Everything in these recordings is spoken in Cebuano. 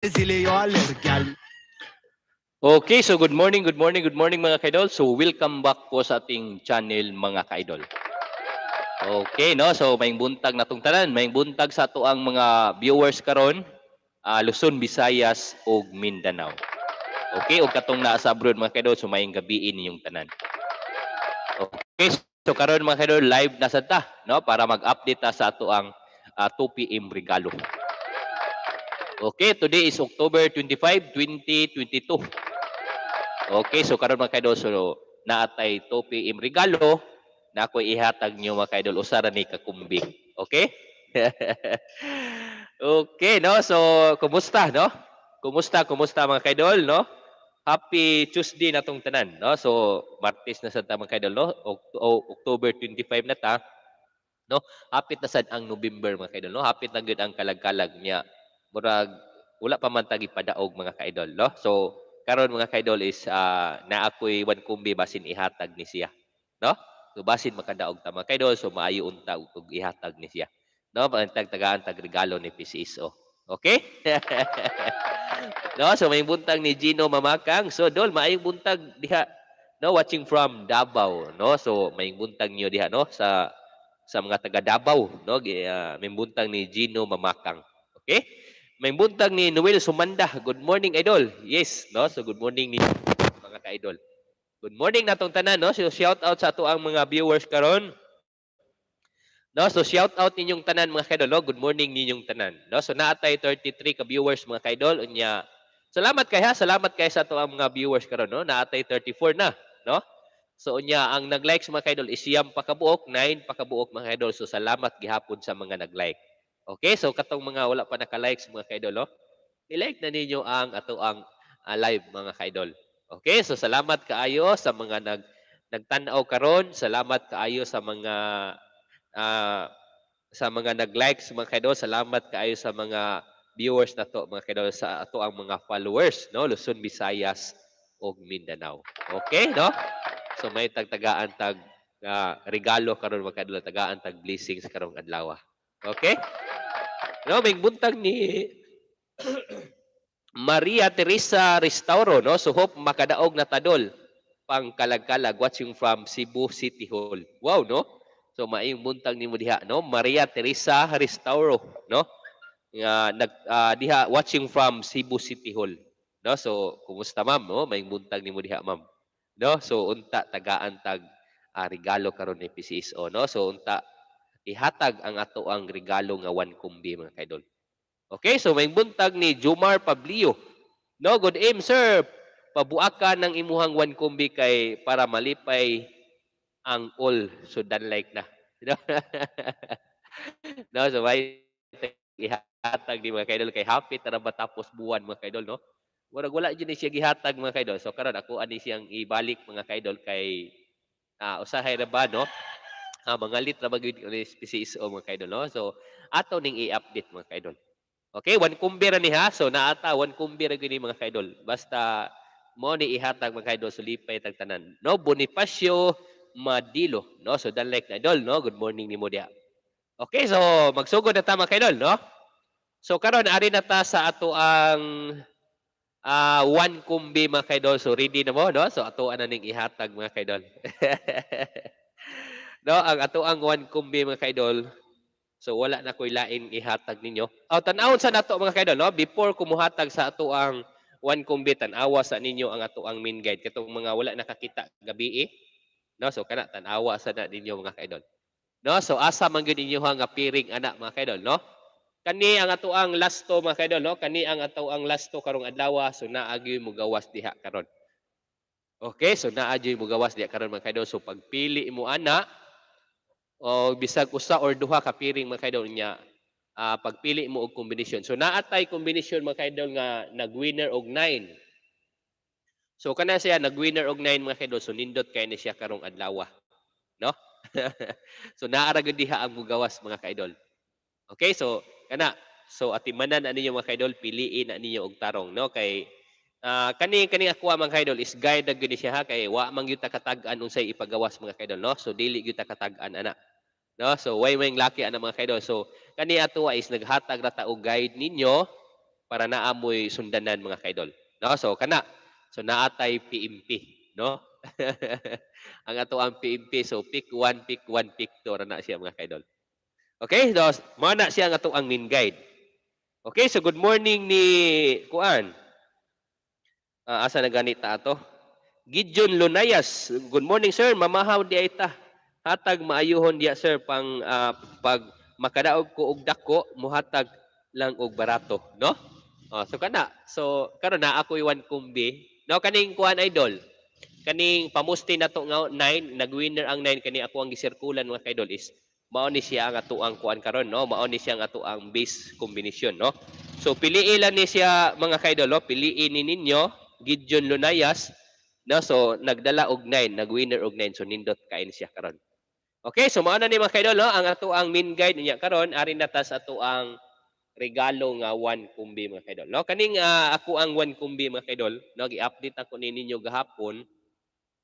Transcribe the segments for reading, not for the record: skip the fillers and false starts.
Decirle yo alergia al Okay, so good morning, good morning, good morning, mga kaidol. So welcome back po sa ating channel, mga kaidol. Okay, no? So may buntag natong tanan, may buntag sa ato ang mga viewers karon, Luzon, Visayas ug Mindanao. Okay, ug katong naa sa abroad, mga kaidol, so maayong gabii ninyong tanan. Okay, so karon, mga kaidol, live na sad ta, no? Para mag-update ta sa ato ang 2 PM regalo. Okay, today is October 25, 2022. Okay, so karon, mga kaidol, so naatay 2 PM regalo na ako ihatag niyo, mga kaidol, usa ra ni ka kumbi. Okay? Okay, no? So kumusta, no? Kumusta, kumusta, mga kaidol, no? Happy Tuesday na tong tanan, no? So Martes na sad ta, mga kaidol, no? October 25 na ta, no? Hapit na sad ang November, mga kaidol, no? Hapit na gyud ang kalag-kalag niya. Murag wala pa man tagi padaog, mga kaidol, no? So karon, mga kaidol, is naa ko'y one kumbi basin ihatag ni siya, no? So basin makadaog ta, mga kaidol, so maayo unta og ihatag ni siya. No, pantag tagaan tag regalo ni PCSO. Okay? No, so may buntag ni Gino Mamakang. So dol, maayong buntag diha. No, watching from Davao, no? So may buntag niyo diha, no, sa mga taga Davao, no? May buntag ni Gino Mamakang. Okay? May buntag ni Noel Sumanda. Good morning, idol. Yes, no? So good morning ni mga ka-idol. Good morning natong tanan, no? So shout out sa ato ang mga viewers karon. No, so shout out ninyong tanan, mga kaidol, no? Good morning ninyong tanan, no? So naatay 33 ka viewers, mga kaidol. Unya salamat kay ha, salamat kay sa ato ang mga viewers karon, no? Naatay 34 na, no? So unya ang nag-like sa mga kaidol is 9 pa kabuok, 9 pa kabuok, mga kaidol. So salamat gihapon sa mga nag-like. Okay, so katong mga wala pa naka-like sa mga kaidol, no? I-like na ninyo ang ato ang live, mga kaidol. Okay, so salamat kaayo sa mga nagtan-aw karon, salamat kaayo sa mga nag-like sa mga kaidol, salamat kaayo sa mga viewers nato, mga kaidol, sa ato ang mga followers, no, Luzon, Visayas ug Mindanao. Okay, no? So may tagtagaan tag regalo karon, mga kaidol, tagaan tag blessings karong adlaw. Okay? No, may buntag ni Maria Teresa Restauro, no? So hope makadaog na ta, dol, pang kalag-kalag, watching from Cebu City Hall. Wow, no? So maayong buntag nimo diha, no? Maria Teresa Restauro, no? Nga nag diha watching from Cebu City Hall. No? So kumusta, ma'am, no? Maayong buntag nimo diha, ma'am. No? So unta tagaan tag regalo karon ni PCSO, no? So unta ihatag ang ato ang regalo nga one kumbi, mga kaidol. Okay, so may buntag ni Jumar Pablio. No, good aim, sir. Pabuakan ng imuhang one kumbi kay para malipay ang all. So done like na. No, no, so may ihatag ni mga kaidol kay happy tara ba tapos buwan, mga kaidol, no? Murag wala jud ni siya gihatag, mga kaidol. So karon ako ani siyang ibalik, mga kaidol, kay usahay ra ba, no? Mga lit ra ba gyud ni PCSO, mga kaidol, no? So ato ning i-update, mga kaidol. Okay, one kumbi ra ni ha. So naata one kumbi ra gyud ni, mga kaidol. Basta mo ni ihatag, mga kaidol, so lipay tag tanan. No, Bonifacio Madilo, no? So done like na, idol, no? Good morning nimo diha. Okay, so magsugod na ta, mga kaidol, no? So karon ari na ta sa ato ang one kumbi, mga kaidol. So ready na mo, no? So ato na ning ihatag, mga kaidol. No, ang ato ang one kumbi, mga kaidol. So wala na ko'y lain ihatag ninyo. Aw, tan-awon sa nato, mga kaidol, no? Before kumuhatag sa ato ang one kumbi, tan-awa sa ninyo ang ato ang main guide katong mga wala nakakita gabi eh. No, so kana tan-awa sa na ninyo, mga kaidol. No, so asa man gyud inyo nga piring ana, mga kaidol, no? Kani ang ato ang last to, mga kaidol, no? Kani ang ato ang last to karong adlaw, so naa gyud mo gawas diha karon. Okay, so naa gyud mo gawas diha karon, mga kaidol. So pagpili mo ana o bisag usa or duha ka piring, mga kaidol, nya pagpili mo og combination. So naa tay combination, mga kaidol, nga nag-winner og 9. So kana siya nag-winner og 9, mga kaidol. So nindot kay ni siya karong adlaw, no? So naa ra gyud diha ang mugawas, mga kaidol. Okay, so kana, so atimanan na ninyo, mga kaidol, piliin na ninyo og tarong, no, kay kani ako, mga kaidol, is guide na gyud ni siya ha, kay wa man gyud ta katag-an unsay ipagawas, mga kaidol, no? So dili gyud ta katag-an ana, no? So way may laki ana, mga kaidol. So kani ato is naghatag ra ta og guide ninyo. Para naa moy sundanan, mga kaidol, no? So kana, so naatay PMP, no? Ang ato ang PMP, so pick 1, pick 1, pick 2 ra na siya, mga kaidol. Okay, so mao na siya ang ato ang main guide. Okay, so good morning ni kuan. Asa na ganit ta ato? Gideon Lunayas. Good morning, sir. Mamahaw di ay ta. Hatag maayuhon diya, sir, pang pag makadaog ko og dako, muhatag lang og barato, no? Oh, so kana. So karon na ako one kumbi. No, kaning kuan, idol. Kaning pamusti nato nga 9, nagwinner ang 9, kani ako ang gisirkulan, mga kaidol, is mao ni siya ang atoang kuan karon, no? Mao ni siya ang atoang base combination, no? So piliin lang ni siya, mga kaidol, no? Piliin ni ninyo Gideon Lunayas, no? So nagdala og 9, nagwinner og 9, so nindot kain siya karon. Okay, so mao na ni, mga kaidol, no? Ang atoang main guide niya karon. Ari na ta sa atoang regalo nga one kumbi, mga kaidol, no? Kaning ako ang one kumbi, mga kaidol, no? Gi-update ako ni ninyo gahapon,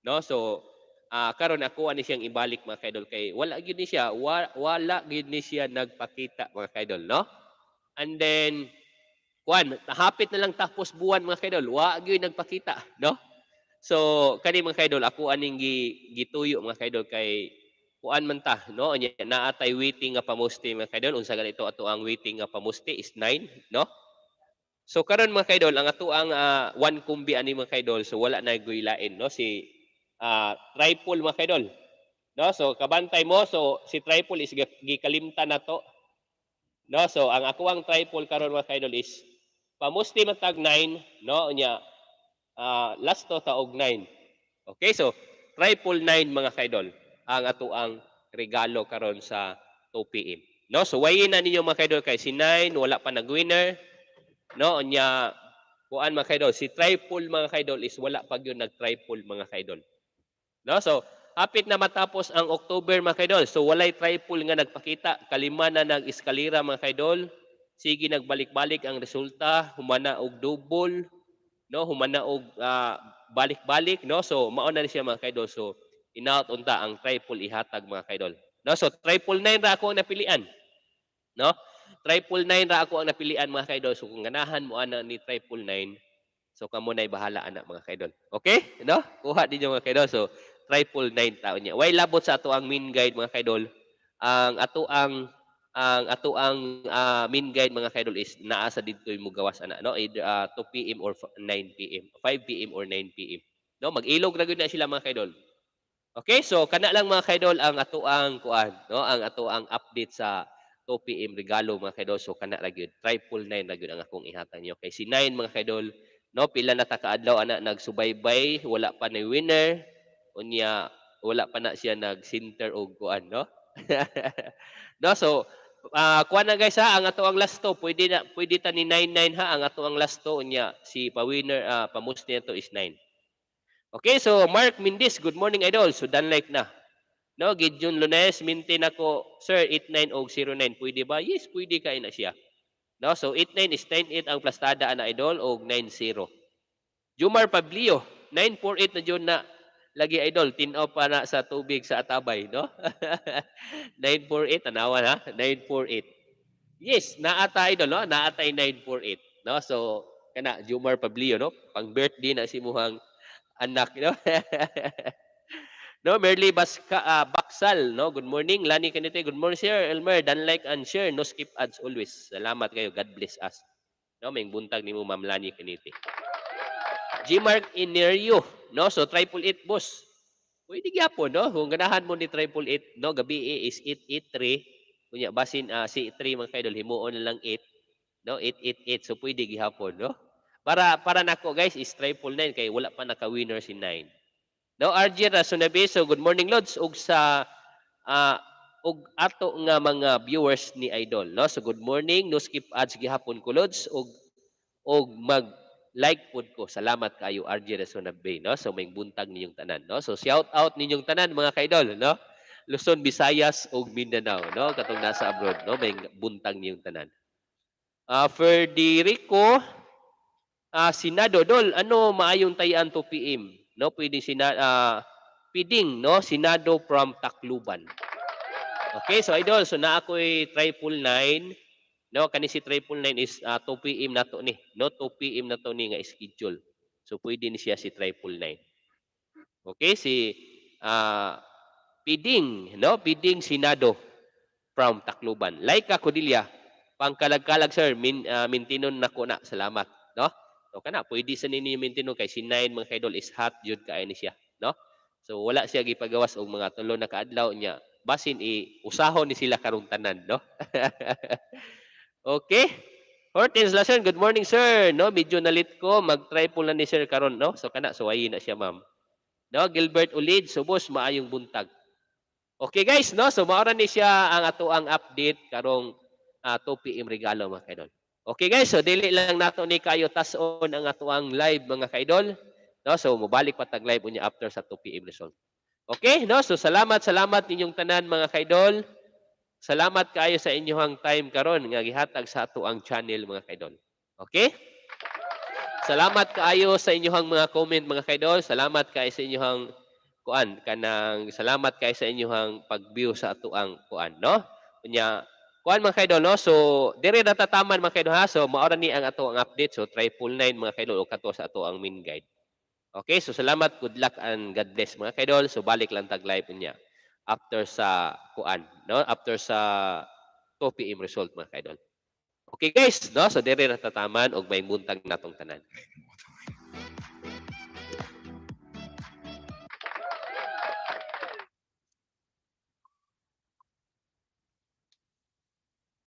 no? So karon ako ani siyang ibalik, mga kaidol, kay wala gyud ni siya wala gyud ni siya nagpakita, mga kaidol, no? And then kuan, hapit na lang tapos buwan, mga kaidol, wa gyud nagpakita, no? So kani, mga kaidol, ako aning gituyo, mga kaidol, kay kuan man ta, no? Nya naa tay waiting nga pamusti, mga kaidol. Unsa ganito ato ang waiting nga pamusti is 9, no? So karon, mga kaidol, ang ato ang one kumbi ani, mga kaidol, so wala na guy lain, no? Si triple, mga kaidol, no? So kabantay mo, so si triple is gikalimtan na to, no? So ang ako ang triple karon, mga kaidol, is pamusti man tag 9, no? Unya last to ta og 9. Okay, so triple 9, mga kaidol, ang ato ang regalo karon sa 2 PM, no? So wayin na ninyo, mga kaidol, kay si 9 wala pa nag-winner, no? Unya kuan, mga kaidol, si triple, mga kaidol, is wala pa gyud nag-triple, mga kaidol, no? So hapit na matapos ang October, mga kaidol. So walay triple nga nagpakita. Kalima na nag-eskalera, mga kaidol. Sige nagbalik-balik ang resulta, humana og double, no? Humana og balik-balik, no? So mao na ni siya, mga kaidol. So inaot unta ang triple ihatag, mga kaidol, no? So triple nine ra ako ang napilian, no? Triple nine ra ako ang napilian, mga kaidol. So kung ganahan mo ana ni triple nine, so kamo na'y bahala ana, mga kaidol. Okay, no? Kuha ninyo, mga kaidol. So triple nine taon niya. Way labot sa ato ang main guide, mga kaidol. Ang ato ang main guide, mga kaidol, is naa sa didto'y mugawas ana, no? Either 2 PM or 9 PM, 5 PM or 9 PM, no? Mag-ilog ra gyud na sila, mga kaidol. Okay, so kana lang, mga kaidol, ang ato ang kuan, no? Ang ato ang update sa 2 PM regalo, mga kaidol. So kana ra gyud, triple nine ra gyud ang akong ihatag niyo. Kay si 9, mga kaidol, no, pila na ta kaadlaw ana nagsubaybay, wala pa na winner. Unya wala pa na siya nag-center og kuan, no? No, so kuan na, guys, ha, ang ato ang last to, pwede na, pwede ta ni 99 ha, ang ato ang last to. Unya si pa-winner pamusti to is 9. Okay, so Mark Mindis, good morning, idol. So done like na. No, Gideon Lunes, minti nako, sir, 89 og 09 pwede ba? Yes, pwede kay na siya. No, so 89 is 98 ang plastada ana, idol, og 90. Jumar Pablio, 948 na jud na lagi, idol, tin-aw pa na sa tubig sa atabay, no? 948, tanawa na, 948. Yes, naa ta, idol, no? Naa tay 948, no? So kana Jumar Pablio, no? Pang birthday na si muhang anak, no? No, Merly Baska, Baksal, no? Good morning. Lani Kanite, good morning, sir. Elmer, done like and share, no skip ads always. Salamat kayo. God bless us. No, may buntag nimo, Ma'am Lani Kanite. G Mark Inerio, no? So triple eight, boss. Pwede gyapon, no? Kung ganahan mo ni triple eight, no? Gabi is 883. Kunya basin si 3, mga kaidol, himuon na lang 8, no? 888. So pwede gihapon, no? Para nako, guys, is triple nine kay wala pa naka-winner si 9. No, RG Rasunabi, so good morning, Lods, ug sa ug ato nga mga viewers ni Idol, no? So good morning, no skip ads gihapon ko, Lods, ug mag like pod ko. Salamat kayo, RG Rasunabi, no? So may buntag ninyong tanan, no? So shout out ninyong tanan, mga kaidol, no? Luzon, Visayas ug Mindanao, no? Katong nasa abroad, no? May buntag ninyong tanan. Federico Sinado, dol, ano maayong tayan 2 PM? No, pwede sina piding, no? Sinado from Tacloban. Okay, so idol, so naa ko'y triple nine, No, kani si 999 is 2 PM nato ni, no? 2 PM nato ni nga schedule. So pwede ni siya si 999. Okay, si Piding, no? Piding Sinado from Tacloban. Laika Codilla, pangkalag-kalag, sir, mintinon nako na. Salamat, no? So kana pwede sa ninyo mintinon kay si 9, mga kaidol, is hot jud kaayo ni siya, no? So wala siya gipagawas og mga 3 na kaadlaw niya. Basin i usahon ni sila karong tanan, no? Okay. Hortens Lason, good morning, sir. No, medyo nalit ko, mag-try po lang ni sir karon, no? So kana suwayi na siya, ma'am. No, Gilbert Ulid, subos, maayong buntag. Okay guys, no? So mao ra ni siya ang ato ang update karong 2 PM regalo, mga kaidol. Okay guys, so dili lang nato ni kayo tas-on ang ato ang live, mga kaidol. No, so mobalik pa tag live unya after sa 2 PM result. Okay, no? So salamat, salamat ninyong tanan, mga kaidol. Salamat kaayo sa inyong time karon nga gihatag sa ato ang channel, mga kaidol. Okay? Salamat kaayo sa inyong mga comment, mga kaidol. Salamat kaayo sa inyong kuan kanang salamat kaayo sa inyong pag-view sa ato ang kuan, no? Unya kuan, mga kaidol, no? So dire natataman, mga kaidol, ha. So mao ra ni ang ato ang update. So 999, mga kaidol, o kato sa ato ang main guide. Okay, so salamat, good luck and God bless, mga kaidol. So balik lang tag live unya after sa kuan, no? After sa 2 PM result, mga kaidol. Okay guys, no? So dire natataman og may buntag natong tanan. More time.